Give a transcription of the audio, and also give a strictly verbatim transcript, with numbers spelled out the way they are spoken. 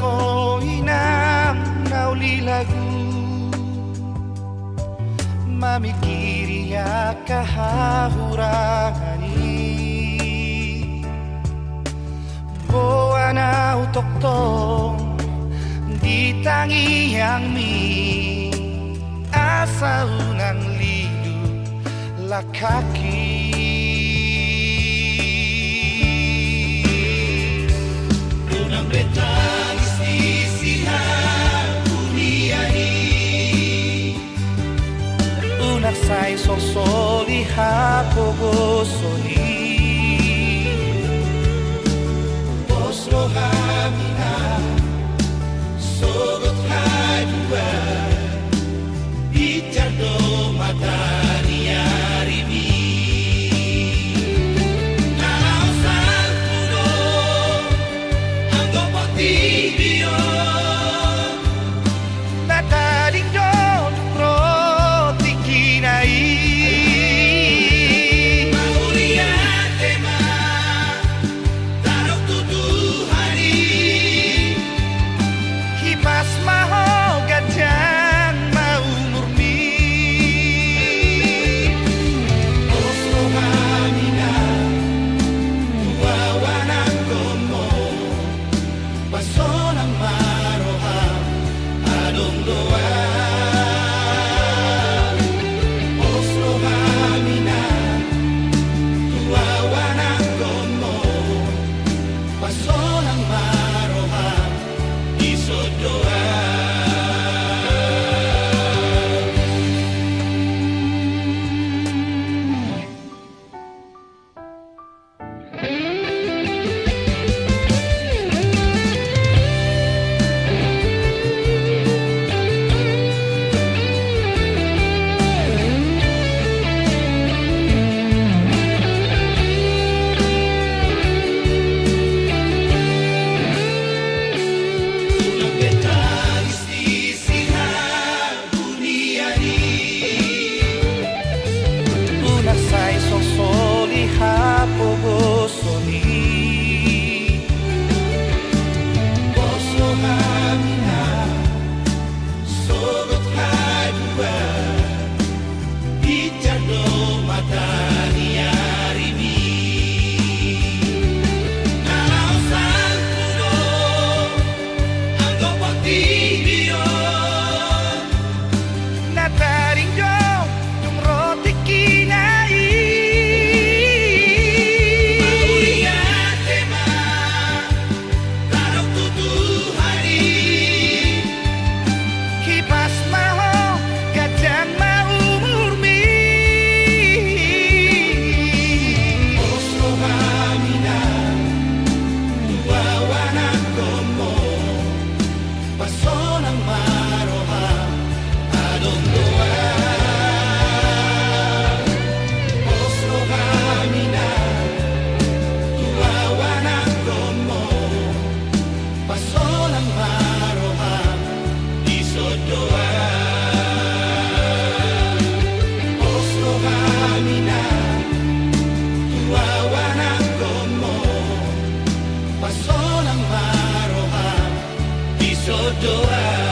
Ho inang na uli lagu, mamingkiri angka hahurangan i. Boan ahu tongtong di tangiangmi, asa unang lilu langkangki. Unang be tangis di sihabunian i, unang sai solsoli hapogoson i. Pos roham inang, sogot haduan, bicar do mata ni arimi. Na laho salpu do anggo portibi on, na tading do dung ro tingkina i. Mauliate ma tadok tu Tuhan i. Hipas ma ho, ganjang ma umurmi. Pos roham inang, tu ahu anakkonmu, pasonang ma roham adong do ahu. Pos roham inang, tu ahu anakkonmu, pasonang ma roham, dison do ahu. Unang be tangis di sihabunian i, unang sai solsoli hapogoson i. Pos roham inang, sogot haduan, bicar do mata ni arimi. Na laho salpu do anggo portibi on, na tading do dung ro tingkina i. Mauliate ma tadok tu Tuhan i. Hipas ma ho, ganjang ma umurmi. Pos roham inang, tu ahu anakkonmu, pasonang ma roham adong do ahu. Pos roham inang, tu ahu anakkonmu, pasonang ma roham, dison do ahu. Pos roham inang, tu ahu anakkonmu, pasonang ma roham, dison do ahu.